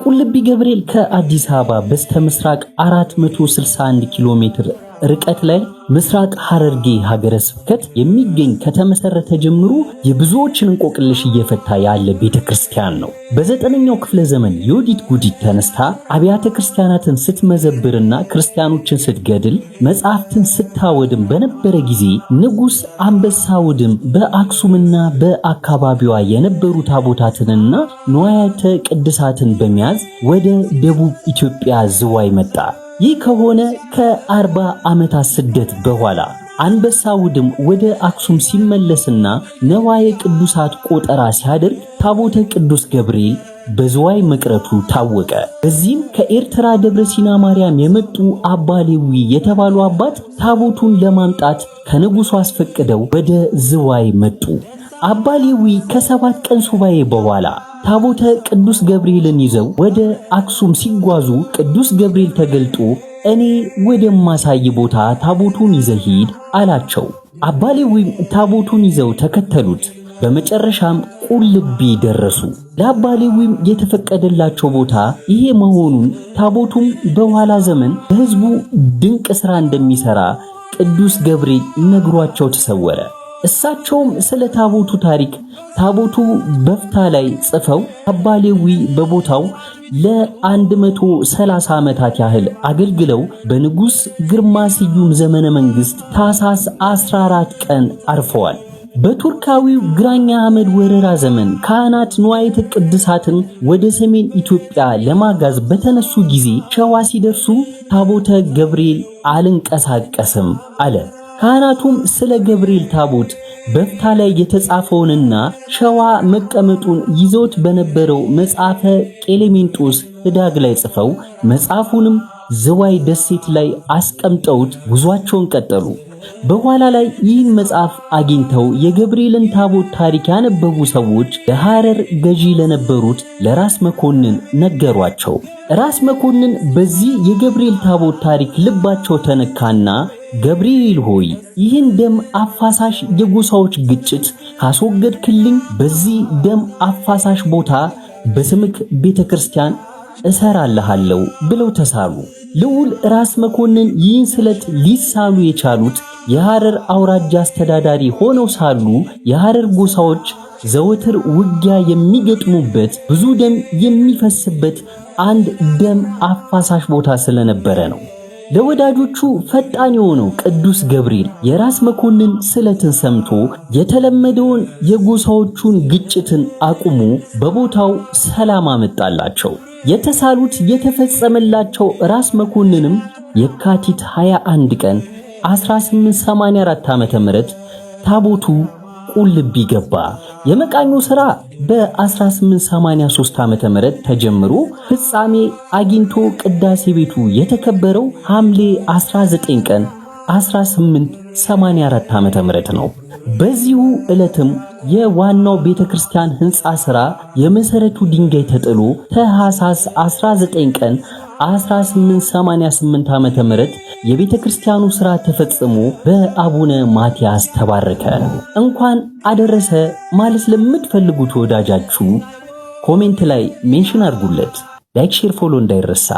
ቁልቢ ገብርኤል ከአዲስ አበባ በስተምስራቅ 461 ኪሎ ሜትር ርቀት ላይ ምስራቅ ሐረርጌ ሀገረ ስብከት የሚገኝ ከተመሰረተ ጀምሮ የብዙዎችን እንቆቅልሽ እየፈታ ያለ ቤተክርስቲያን ነው። በ9ኛው ክፍለ ዘመን ዮዲት ጉዲት ተነስታ አብያተ ክርስቲያናትን ስትመዘብርና ክርስቲያኖችን ስትገድል መጽሐፍትን ስታወድም በነበረ ጊዜ ንጉሥ አንበሳ ውድም በአክሱምና በአካባቢዋ የነበሩ ታቦታትንና ንዋያተ ቅድሳትን በመያዝ ወደ ደቡብ ኢትዮጵያ ዝዋይ መጣ። ይህ ከሆነ ከ40 ዓመታት ስደት በኋላ አንበሳ ውድም ወደ አክሱም ሲመለስና ነዋየ ቅዱሳት ቆጠራ ሲያደርግ ታቦተ ቅዱስ ገብርኤል በዝዋይ መቅረቱ ታወቀ። በዚህም ከኤርትራ ደብረ ሲና ማርያም የመጡ አባ ሌዊ የተባሉ አባት ታቦቱን ለማምጣት ከንጉሱ አስፈቅደው ወደ ዝዋይ መጡ። አባ ሌዊ ከ7 ቀን ሱባኤ በኋላ ታቦተ ቅዱስ ገብርኤልን ይዘው ወደ አክሱም ሲጓዙ ቅዱስ ገብርኤል ተገልጦ እኔ ወደማሳይ ቦታ ታቦቱን ይዘህ ሂድ አላቸው። አባ ሌዊም ታቦቱን ይዘው ተከተሉት። በመጨረሻም ቁልቢ ደረሱ። ለአባ ሌዊም የተፈቀደላቸው ቦታ ይሄ መሆኑን ታቦቱም በኋላ ዘመን ለሕዝቡ ድንቅ ሥራ እንደሚሠራ ቅዱስ ገብርኤል ነግሯቸው ተሰወረ። እሳቸውም ስለ ታቦቱ ታሪክ ታቦቱ በፍታ ላይ ጽፈው አባ ሌዊ በቦታው ለ130 ዓመታት ያህል አገልግለው በንጉሥ ግርማ ስዩም ዘመነ መንግሥት ታኅሳስ 14 ቀን አርፈዋል። በቱርካዊው ግራኝ አህመድ ወረራ ዘመን ካህናት ንዋየተ ቅድሳትን ወደ ሰሜን ኢትዮጵያ ለማጋዝ በተነሱ ጊዜ ሸዋ ሲደርሱ ታቦተ ገብርኤል አልንቀሳቀስም አለ። ካህናቱም ስለ ገብርኤል ታቦት በፍታ ላይ የተጻፈውንና ሸዋ መቀመጡን ይዘውት በነበረው መጽሐፈ ቄሌሜንጦስ ህዳግ ላይ ጽፈው መጽሐፉንም ዝዋይ ደሴት ላይ አስቀምጠውት ጉዟቸውን ቀጠሉ። በኋላ ላይ ይህን መጽሐፍ አግኝተው የገብርኤልን ታቦት ታሪክ ያነበቡ ሰዎች ለሐረር ገዢ ለነበሩት ለራስ መኮንን ነገሯቸው። ራስ መኮንን በዚህ የገብርኤል ታቦት ታሪክ ልባቸው ተነካና ገብርኤል ሆይ ይህን ደም አፋሳሽ የጎሳዎች ግጭት ካስወገድክልኝ በዚህ ደም አፋሳሽ ቦታ በስምክ ቤተክርስቲያን እሰራልሃለሁ ብለው ተሳሉ። ልዑል ራስ መኮንን ይህን ስለት ሊሳሉ የቻሉት የሐረር አውራጃ አስተዳዳሪ ሆነው ሳሉ የሐረር ጎሳዎች ዘወትር ውጊያ የሚገጥሙበት ብዙ ደም የሚፈስበት አንድ ደም አፋሳሽ ቦታ ስለነበረ ነው። ለወዳጆቹ ፈጣን የሆነው ቅዱስ ገብርኤል የራስ መኮንን ስለትን ሰምቶ የተለመደውን የጎሳዎቹን ግጭትን አቁሞ በቦታው ሰላም አመጣላቸው። የተሳሉት የተፈጸመላቸው ራስ መኮንንም የካቲት 21 ቀን 1884 ዓመተ ምህረት ታቦቱ ቁልቢ ገባ። የመቃኞ ሥራ በ1883 ዓመተ ምህረት ተጀምሮ ፍጻሜ አግኝቶ ቅዳሴ ቤቱ የተከበረው ሐምሌ 19 ቀን 1884 ዓመተ ምህረት ነው። በዚሁ ዕለትም የዋናው ቤተክርስቲያን ህንጻ ሥራ የመሰረቱ ድንጋይ ተጥሎ ታኅሳስ 19 ቀን 1888 ዓመተ ምህረት የቤተክርስቲያኑ ሥራ ተፈጽሞ በአቡነ ማትያስ ተባረከ። እንኳን አደረሰ ማለት ለምትፈልጉት ወዳጃችሁ comment ላይ mention አድርጉለት። Like፣ share፣ follow እንዳይረሳ።